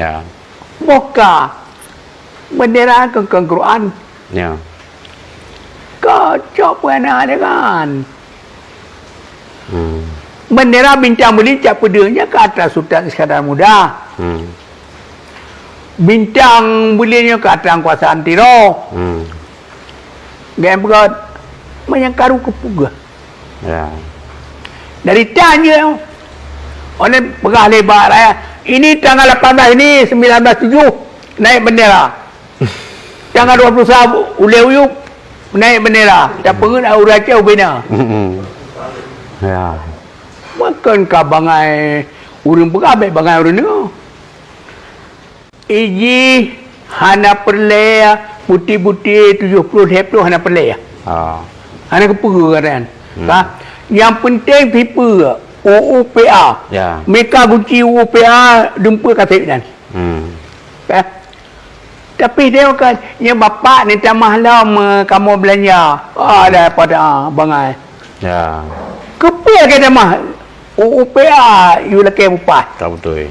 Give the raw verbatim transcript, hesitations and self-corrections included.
Ya. Boh ka bendera keu, keu Quran. Ya. Kocok peue hana deungon. Hmm. Bendera bintang buleuen cak peudeueng nyan keu atra Sultan Iskandar Muda. Hmm. Bintang buleuen nyoe keu atra kuasa antiro. Hmm. Gaya beugöt. Meunyo karu keupeugah. Ya. Dari tan je. Oleh peugah lé bak rakyat, ini tanggal lapan belas ini, sembilan belas tujuh, naik bendera. Tanggal dua puluh satu, ulèe uyueb, naik bendera. Tapeungeut ureueng Aceh ubena. Mm-mm. Ya. Makon ka bangai ureueng peugah, bèk bangai ureueng deungoe. Iji hana peureulèe buti-buti tujoh ploh lhèe ploh hana peureulèe. Ah. Hana keupeue keuadaan. Hmm. Ka, nyang peunteng sipeue U U P A. Ya. Meuka gunci U U P A dumpeue ka sép nyan. Hmm. Ka. Tapi dia kan, nya bapak ni tamah lom, eh, kamoe beulanja. Ah, dah pada, ah, bangai. Ya. Keupeue lagèe tamah U U P A yue lakèe mupat. Tak beutôi.